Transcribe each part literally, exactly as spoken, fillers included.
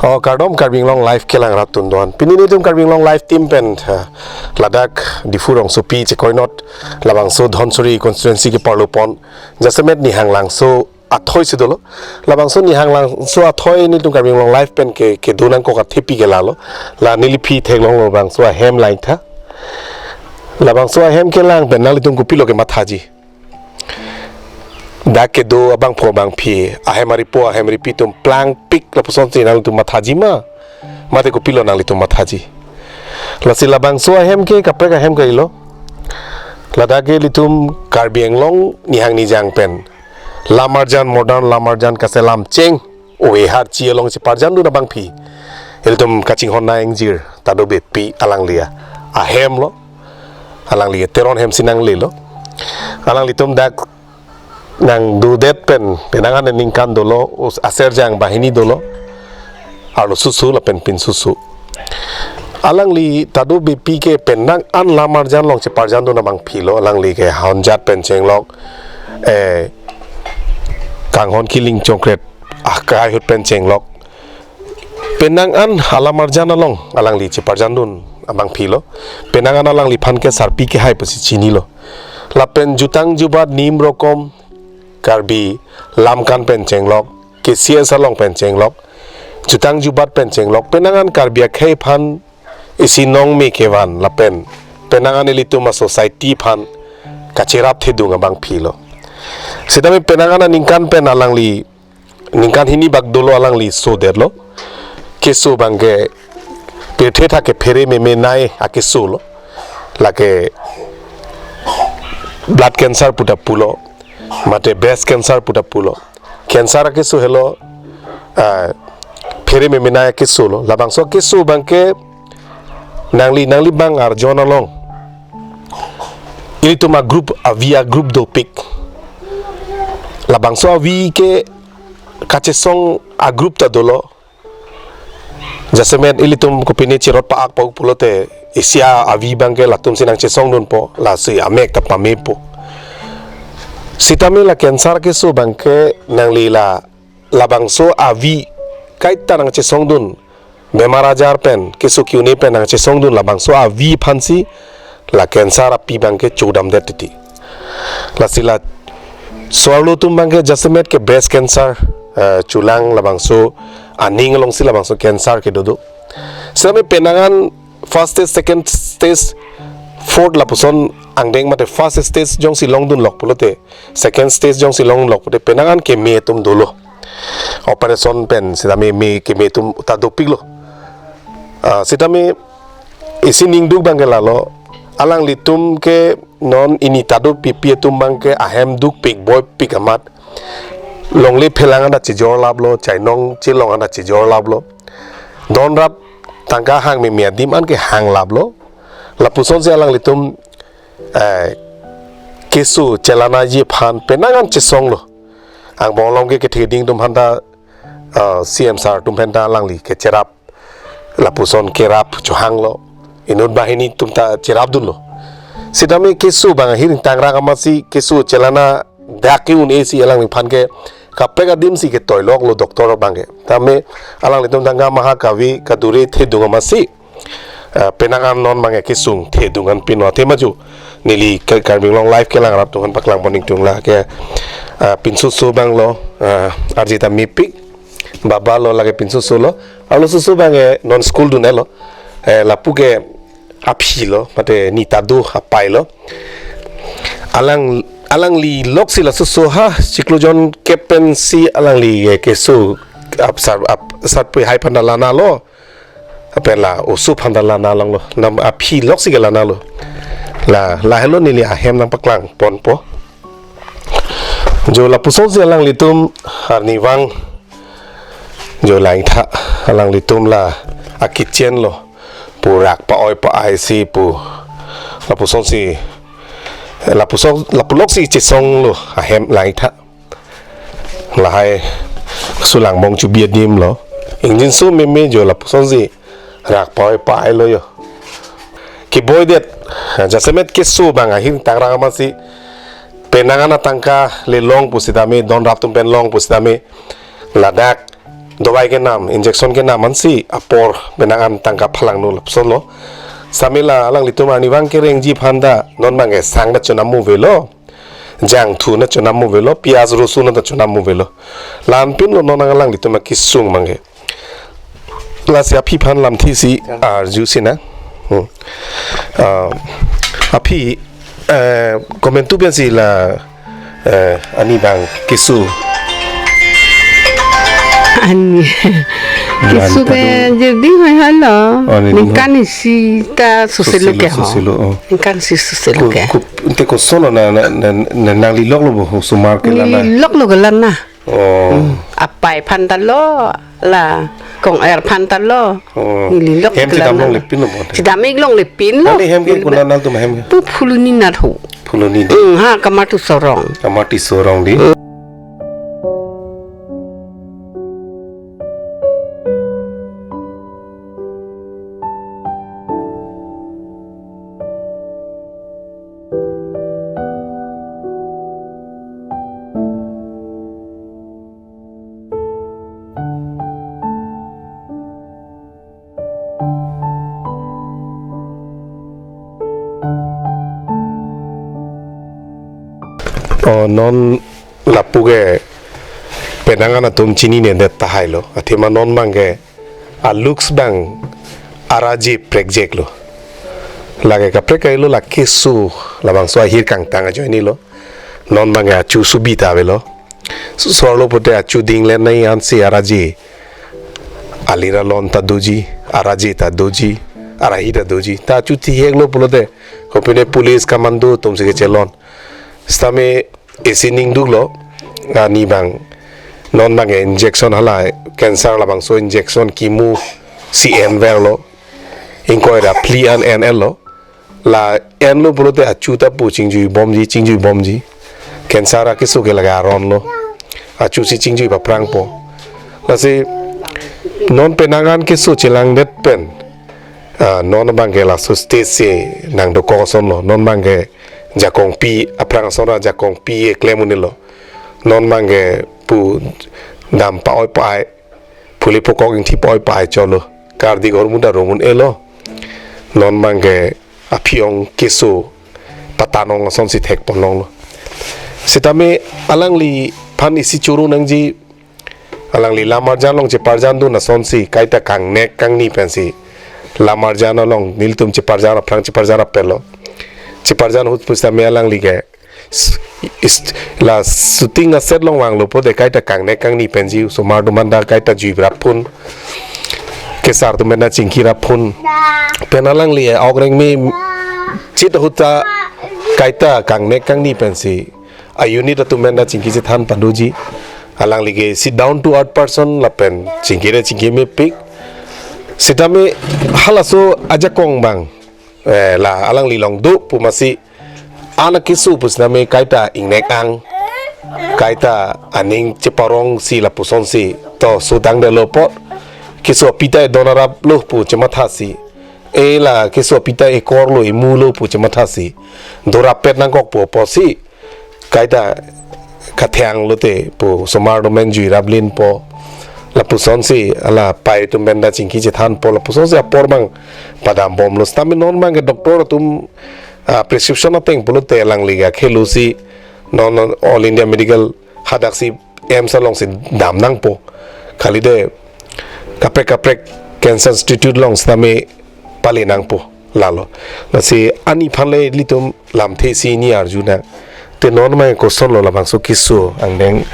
O kardom Karbi Anglong Live kelang rat atum doan. Pini nelitum Karbi Anglong Live team pen, eh, ladak Diphu rongsopi chekoinot labangso Dhansiri constituency ke-arlo pon. Jasemet Nihanglangso athoi si dolo. Labangso Nihanglangso athoi nelitum Karbi Anglong Live pen ke, kedo nangkok athepi ke lalo. La neliphi theklonglo labangso ahem langtha. Labangso ahem kelang pen nanglitum kopilo kemathaji? Dak kedo abangphu abangphi, ahem aripo, ahem aripi atum plangpik lapusonsi nanglitum mathaji ma? Mate kopilo nanglitum mathaji? Lasi labangso ahem ke kaprek ahem kalilo. Ladak ke ilitum Karbi Anglong Nihang Nijang pen lamarjan, modern lamarjan kaselam cheng, o e harchi along cheparjandun abangphi, ilitum kachinghon na ingjir Tado Beypi alangli ahem lo. Alangli Teron hem si nanglelo. Alanglitum dak nangdudet pen, penang an aningkan dolo, us-, aserjang banghini dolo, arlososo lapen pinsoso. Alangli Tado Beypi ke penang an lamarjan along cheparjandun abangphi lo. Alangli ke Honjat pen chenglok, eh, Kanghon Killing Chongkret, ah, kahai ahut pen chenglok. Penang an alamarjan along alangli cheparjandun abangphi lo. Penang an alangliphan ke sarpi kehai pusi chinilo. Lapen jutang jubat nim rokom, Karbi Lamkan pen chenglok, K C S along pen chenglok, jutang jubat pen chenglok, penang an Karbi akhei aphan isi nongme kevan lapen penang an ilitum a-society aphan kacherap thedung abangphi lo. Sitame penang an aningkan pen alangli, ningkan hini bak dolo alangli sodetlo. Keso abangke pirthe thak ke phere meme nei akeso lo. Lake blood cancer puta pulo, mate breast cancer puta pulo. Cancer akeso helo, ah, phere meme nei akeso lo. Labangso akeso abangke nangli, nangli bang arjon along ilitum a-group, avi a-group dopik. Labangso avi ke kachesong a-group ta dolo. Jasemet ilitum kopine cherot pa-ak pa-uk pulote isi avi abangke latumsi nangchesongdunpo, lasi amek ta pamepo. Sitame la cancer keso abangke nangli la, labangso avi kaita nangchesongdun, bemar ajar pen, keso ke-un-e pen nangchesongdun labangso avi aphansi la cancer api abangke chodamdet titi. Lasi laso arlo atum abangke jasemet ke breast cancer, eh, chulang, labangso aning alongsi labangso cancer kedo do. Sitame penang an first stage, second stage, fourth lapuson angdeng mate first stage jongsi longdunlok pulote, second stage jongsi longlok pulote penang an keme atum dolo. Operation pen sitame me keme atum ta dopiklo. Ah, sitame isi ningduk abangke lalo, alanglitum ke non ini Tado Beypi atum abangke ahem dukpik boipik amat, longle phelang anta chejorlaplo, chainong chelong anta chejorlaplo, donrap tangka hang meme adim an ke hanglaplo. Lapusonsi alanglitum, eh, keso chelanaji aphan penang an chesonglo. Angbong along ke kethe keding atum aphanta, eh, C M sir atum aphanta alangli kecherap, lapuson kerap chohanglo. Inut banghini atum ta cherapdunlo. Sitame keso abang ahir ingtangrak amatsi keso chelana dak ke-un-e si alangliphan ke kaprek adimsi ketoiloklo doctor abangke. Tame alanglitum tangka maha kave kadure thedung amatsi, eh, penang an non abangke kesung thedung an pino athe maju. Neli Ka-, Karbi Anglong Live kelang rat atum aphan paklangpon ingtung, lake, eh, pinsoso abanglo, eh, arje ta mepik, baba lo, lake pinsoso lo. Arlososo abangke non school dun-elo. Eh, lapu ke aphi lo, mate Ni Tado apai lo. Alang, alangli loksi lasoso ha chiklo jon kep pensi alangli, eh, keso ap sar, ap sarpi hai aphanta lanalo. Lapen la oso aphanta lana longlo. Nam aphi loksi ke lanalo. La, lahelo neli ahem nangpaklangponpo. Jo lapusonsi alanglitum arnivang jo langtha, alanglitum la a-kitchen lo pu rak pa-oi pa-ai si pu, lapusonsi, lapuson, lapuloksi chesonglo ahem langtha. Lahai sulang mong chubi adim lo. Ingjinso meme jo lapusonsi rak pa-oi pa-ai lo jo. Keboidet, jasemet keso abang ahir ingtangrak amatsi penang an atangka le long pusitame, donrap atum pen long pusitame, ladak dawai kenam, injection kenam ansi apor penang an tangka phalangno lapuson lo. Sitame la alanglitum arnivang kerengji aphan ta non abangke sang ta chonam mu avelo, jangthu ta chonam mu avelo, piyaj rosun ta chonam mu avelo. La-anpin lo non alanglitum akesung abangke. Lasi aphi aphan lamthe isi arjusi nang. Hmm. Ah, aphi, eh, komantu pensi la, eh, arnivang keso? Arni. Keso ke Nanta do. Jirding hoi hoi lo. Oh, ni ding hoi. Ningkan isi ta soselo ke ho. Soselo, oh. Ningkan isi soselo Ko, ke. Ko, te koson lo na, na, na, na, nanglilok lo bo, osomar ke la na. Nililok lo ke la na. Oh. Hmm. Apai aphan ta lo, la kong-er aphan ta lo. Oh. Nililok Hem ke la chedam na. Longle pin lo bo. Chedam ik longle pin lo. Nangli hem ke Nililok. Konat nangtum hem ke? Pu Phuloni Nathu. Phuloni di. Hmm, ha, Kamartiso arong. Kamartiso arong di. Hmm. Oh, non lapu ke penang an atum chinine det tahai lo. Athema non abangke a-looks abang araje prekjek lo. Lake kaprek kai lo, la keso labangso ahir kangtang ajoine lo. Non abangke achu subi ta avelo. Su-, sor lo pulote achu dinglen nai ansi araje. Alir alon ta doji, araje ta doji, arahi ta doji. Ta achu thihek lo pulote, kopine police commando atumsi kechelon. Sitame isi ningduk lo, arnivang. Non abangke injection hala cancer labangso injection chemo si enver lo. Ingkoi ra phli an en-et lo. La enlo pulote achu ta pu chingjui bomji, chingjui bomji. Cancer akeso ke lake aron lo. Achu si chingjui paphrangpo. Lasi non penang an keso chelangdet pen, ah, non abangke laso stage si nangdokok ason lo. Non abangke jakongpi aphrang ason ra jakongpi keklem un-e lo. Non abangke pu dam pa-oi pa-ai, phule phokok ingthi pa-oi pa-ai cholo. Kardi ghormu ta rum un-e lo. Non abangke aphi-ong keso patanong asonsi thekpon longlo. Sitame alangliphan isi choro nangji, alangli lam arjan along cheparjandun asonsi kaita kangnek kangni pensi lam arjan along nelitum cheparjan aphrang cheparjan apet lo. Cheparjan ahut pusitame alangli ke s-, is-, la shooting aset along vanglo pulote kaita kangnek kangni penji osomar atum anta kaita jui raphun, kesar atum anta chingki raphun. Pen alangli, eh, ok rengme chit ahut ta kaita kangnek kangni pensi a-unit atum anta chingki chethan padoji. Alangli ke isi down to earth person lapen chingki re chingki mepik. Sitame halaso ajakong abang, eh, la alangli along do pu masi an akeso pusitame kaita ingnek-ang, kaita aning cheparongsi lapusonsi to sudang detlo apot, keso api ta edon arap lo pu chemathasi, e la keso api ta ekor lo, emu lo pu chemathasi dorap pet nangkok pu apotsi kaita kathang lote pu osomar atum pen jui raplinpo. Lapusonsi alapei atum pen ta chingki chethanpo, lapusonsi apor abang padam bomlo. Sitame non abangke doctor atum, ah, prescription ateng pulote alangli ke khelo si non, non All India Medical hadaksi AIIMS alongsi dam nangpo. Kali de kaprek kaprek Cancer Institute along sitame pale nangpo lalo. Lasi arniphan le ilitum lamthe isi arjunang. Te non abang koson lo labangso keso angdeng,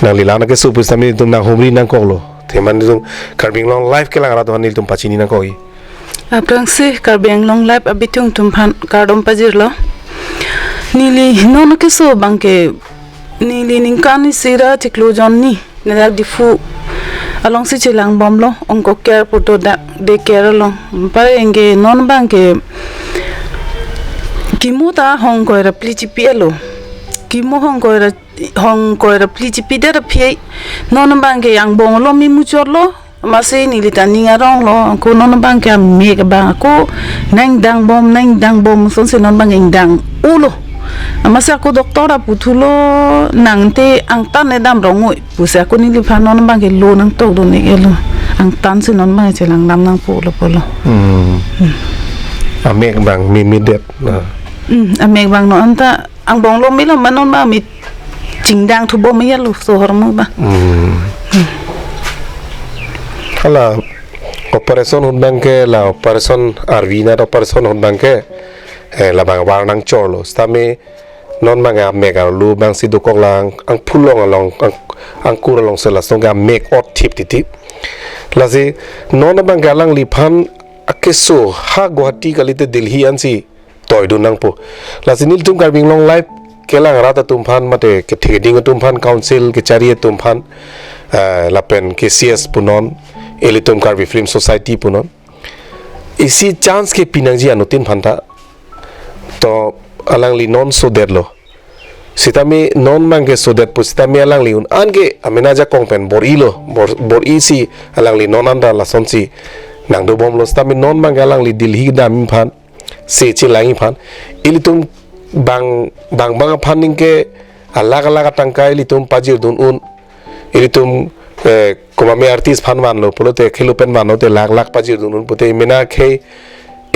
nangli la-an akeso pusitame ilitum nanghumri nangkoklo. Athema nelitum Karbi Anglong Live kelang arat aphan nelitum pachini nangkok-i. Aphrangsi Karbi Anglong Live abitung atum aphan kardom pajirlo. Neli non akeso abangke neli ningkan isi ra chiklo jon ni nedak Diphu alongsi chelang bomlo, Ongkokcare pu do dak daycare along. Pareng ke non abangke chemo ta hongkoi ra phli chipi-et lo. Chemo hongkoi ra, hongkoi ra phli chipidet aphi non abangke angbong along me muchotlo. Amatsi neli ta ning aronglo, ako non abangke amek abang ako nangdang bom, nangdang bom asonsi non abang ingdang-ulo. Amatsi ako doctor aputhulo nangte angtan edam rongoi pusi ako neliphan non abangke lo nangtokdun-ik-etlo. Angtansi non abangke chelangdam nangpo lo pulo. Hmm. Amek abang mimidet. Na. Hmm, amek abang non anta angbong lo melo ma non abang mi chingdang thubom ya lo sohor mo abang. Hmm. Hala operation ahut abangke la operation arvi na operation ahut abangke, eh, labang var nangchorlo. Sitame non abangke amek arlo abangsi dokok lang angphulong along ang, angkur alongsi lason ke amek ot thip titi. Lasi non abangke alangliphan akeso ha Guwahati kalite Delhi ansi toidun nangpo. Lasi nelitum Karbi Anglong Live kelang arat atum aphan mate kethe keding atum aphan council kechari atum aphan, eh, lapen K C S punon, ilitum Karbi Film Society punon. Isi chance ke pinangji anuttin aphanta. To alangli non sodetlo. Sitame non abangke sodet pusitame alangli un-an ke amena ajakong pen bor-ilo, bor, bor-isi alangli non anta lasonsi nangdobomlo. Sitame non abangke alangli Delhi kedam aphan, se chelang aphan. Ilitum bang, bang bang aphan ningke alakh alakh atangka ilitum pajirdun un. Ilitum, eh, komatme artist aphan vanlo pulote khelo pen vanlote lakh lakh pajirdun un pute emena khei,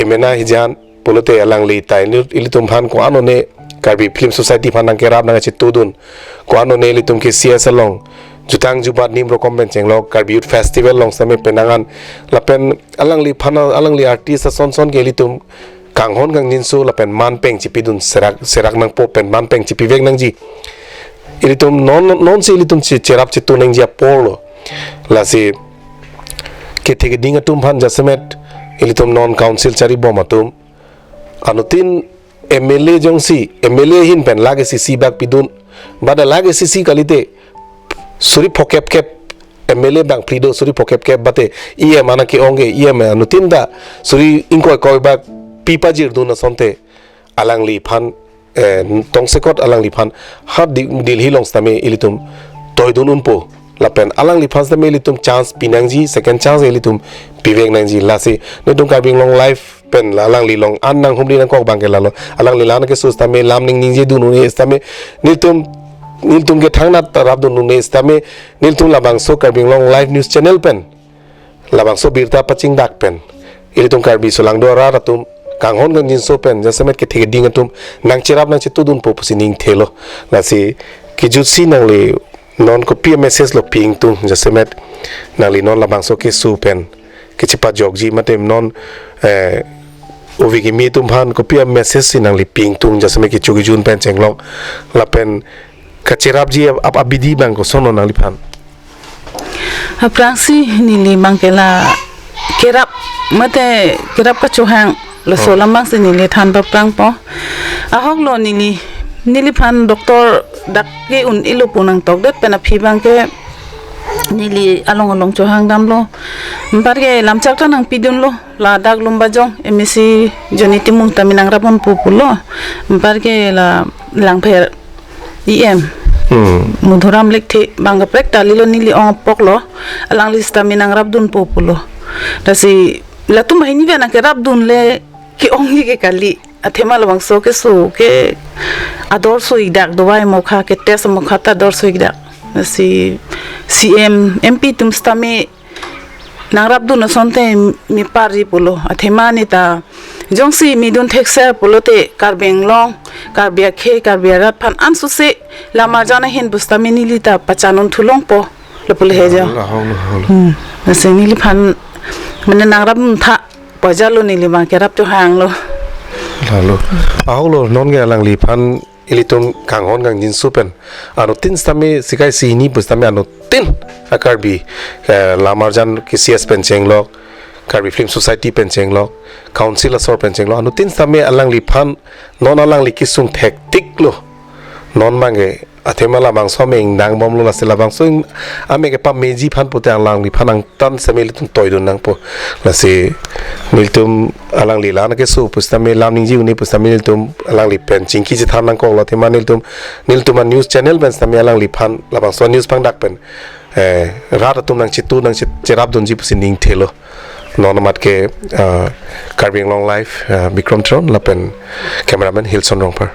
emena hijan pulote alangli ta ili, ilitum aphan ko-an one Karbi Film Society aphan nangkerap nangchetudun. Ko-an one ilitum K C S along jutang jubat nim rokom pen chenglok Karbi Youth Festival along sitame penang an lapen alangliphan alangli artist ason son ke ilitum kanghon kangjinso lapen manpeng chipidun serak serak nangpo pen manpeng chipivek nangji. Ilitum non nonsi ilitum che, cherap chetu nangji aporlo. Lasi kethe keding atum aphan jasemet ilitum non council charibom atum anuttin M L A jongsi M L A ahin pen lakh isi isi bak pidun, bada lakh isi isi kalite suri phokep kep M L A bang phli do suri phokep kep bate E M ana ke-ong ke E M anuttin ta suri ingkoi koi bak pi pajirdun asonte alangliphan, eh, tongsekot alangliphan ha Di, Delhi along sitame ilitum toidun unpo. Lapen alangliphan sitame ilitum chance pinangji, second chance ilitum pivek nangji. Lasi nelitum Karbi Anglong Live pen la alangli along an nanghumri nangkok abangke lalo. Alangli la-an keso sitame lam ning ningjedun un-e sitame nelitum, nelitum ke thangnat rapdun un-e sitame nelitum labangso Karbi Anglong Live News Channel pen labangso birta pachingdak pen ilitum Karbi solangdo arat atum kanghon kangjinso pen jasemet kethe keding atum nangcherap nangchetudunpo pusi ningthelo. Lasi kejutsi nangli non kopi message lo pi ingtung jasemet nangli non labangso keso pen kechepajokji mate non, eh, ove kimi atum aphan kopi message si nangli pi ingtung jasemet kecho kejun pen chenglok lapen kacherapji ap, ap abidi abang koson lo nangliphan? Aphrangsi neli abangke la kerap mate kerap kachohang laso Oh. alam abangsi neli than paphrangpo. Ahoklo neli, neliphan doctor dak ke un-elo pu nangtokdet pen aphi abangke neli along along chohang damlo. Anparke lamchak ta nangpidunlo. Ladak Lumbajong M A C Johnny Timung tame nangrapdunpo pulo. Anparke la Langpher E M. Hmm. Madhuram Lekthe abang kaprek ta lilo neli ong apoklo. Alangli sitame nangrapdunpo pulo. Lasi latum banghini pen nangkerapdunle ke-ongji ke kali. Athema labangso keso ke ador so-ik dak dovai mokha ke test mokha ta ador so-ik dak. Lasi C M, M P atum sitame nangrapdun asonte meparji pulo. Athema neta jongsi midun thekser pulote Karbi Anglong, Karbi akhei, Karbi arat aphan ansose lamarjan ahin pusitame neli ta pachanun thulongpo. Lapu le he jo. Ahoklo, ahoklo. Hmm. Lasi neliphan mane nangrapdun tha pajalo neli abang kerap chohanglo. Lalo. Ahoklo non ke alangliphan ilitum kanghon kangjinso pen anuttin sitame sikai sini pusitame anuttin a-Karbi, eh, lamarjan K C S pen chenglok, Karbi Film Society pen chenglok, council asor pen chenglok, anuttin sitame alangliphan non alangli kesung thektiklo. Non abangke athema labangso amek ingdangbomlo lasi labangso ing-, amek kepameji aphan pute alangliphan angtan sitame ilitum toidun nangpo. Lasi nelitum alangli la-an keso pusitame lam ningje un-e pusitame nelitum alangli pen chingki chethan nangkoklo athema nelitum, nelitum a-news channel pen sitame alangliphan labangso news pangdak pen, eh, rat atum nangchetu nangche-, cherapdunji pusi ningthelo. Non amat ke, ah, Karbi Anglong Live, ah, Bikram Teron lapen cameraman Hilson Rongphar.